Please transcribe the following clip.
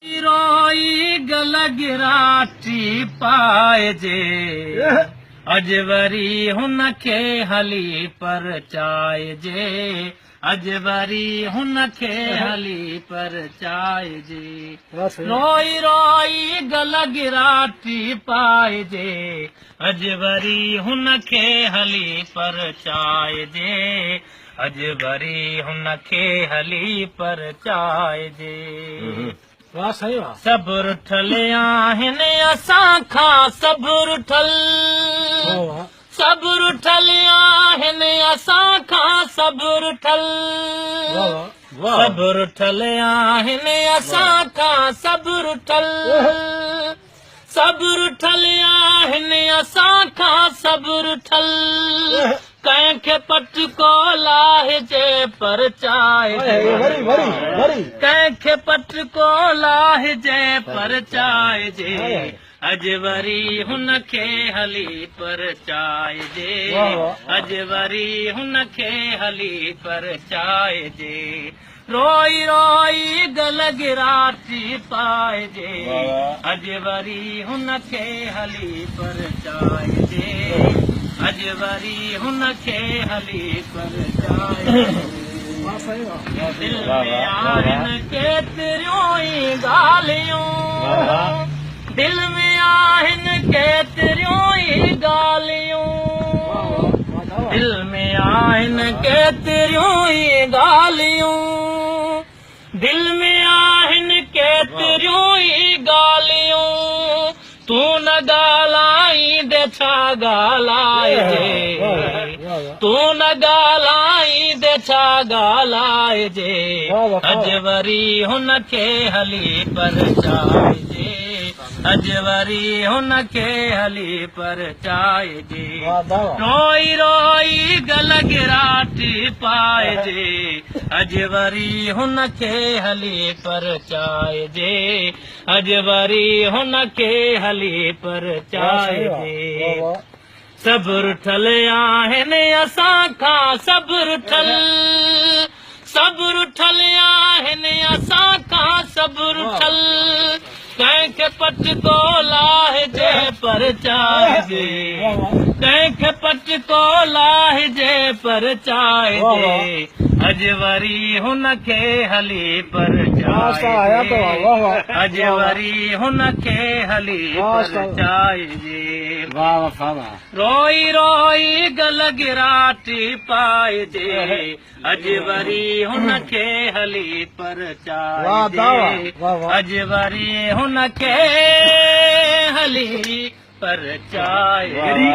روئي گل گراٽي پائجي، اڄ وري هن کي هلي پرچائجي، اڄ وري هن کي هلي پرچائجي. روئي روئي گل گراٽي پائجي، اڄ وري هن کي هلي پرچائجي، اڄ وري هن کي هلي پرچائجي. واهه سائين واهه. سڀ رٺل آهن اسان کان سڀ رٺل، سڀ رٺل آهن اسان کان سڀ رٺل، سڀ رٺل آهن اسان کان سڀ رٺل، سڀ رٺل آهن اسان کان سڀ رٺل. ڪنهن کي پٽڪو لاهجي پرچائجي، ڪنهن کي پٽڪو لاهجي پرچائجي، اڄ وري هن کي هلي پرچائجي، اڄ وري هن کي هلي پرچائجي. روئي روئي گل گراٽي پائجي، اڄ وري هن کي هلي پرچائجي، اڄ وري هن کي هلي پرچائجي. دل ۾ آهن ڪيتريون ئي ڳالهيون، دل ۾ آهن ڪيتريون ئي ڳالهيون، دل ۾ آهن ڪيتريون ئي ڳالهيون، دل ۾ آهن ڪيتريون ئي ڳالهيون. تون نه ڳالهائيندي ڇا ڳالهائجي، تون نه ڳالهائيندي ڇا ڳالهائجي، اڄ وري هن کي هلي پرچائجي، اڄ وري هن کي هلي پرچائجي. روئي روئي گل گراٽي پائجي، اڄ وري هن کي هلي پرچائجي، اڄ وري هن کي هلي پرچائجي. سڀ رٺل آهن اسان کان سڀ رٺل، سڀ رٺل آهن اسان کان سڀ رٺل. ڪنهن کي پٽڪو لاهجي پرچائجي، ڪنهن کي پٽڪو لاهجي پرچائجي، اڄ وري هن کي هلي پرچائجي، اڄ وري هن کي هلي پرچائجي. روئي روئي گل گراٽي پائجي، اڄ وري هن کي هلي پرچائجي، اڄ وري هن کي هلي پرچائجي.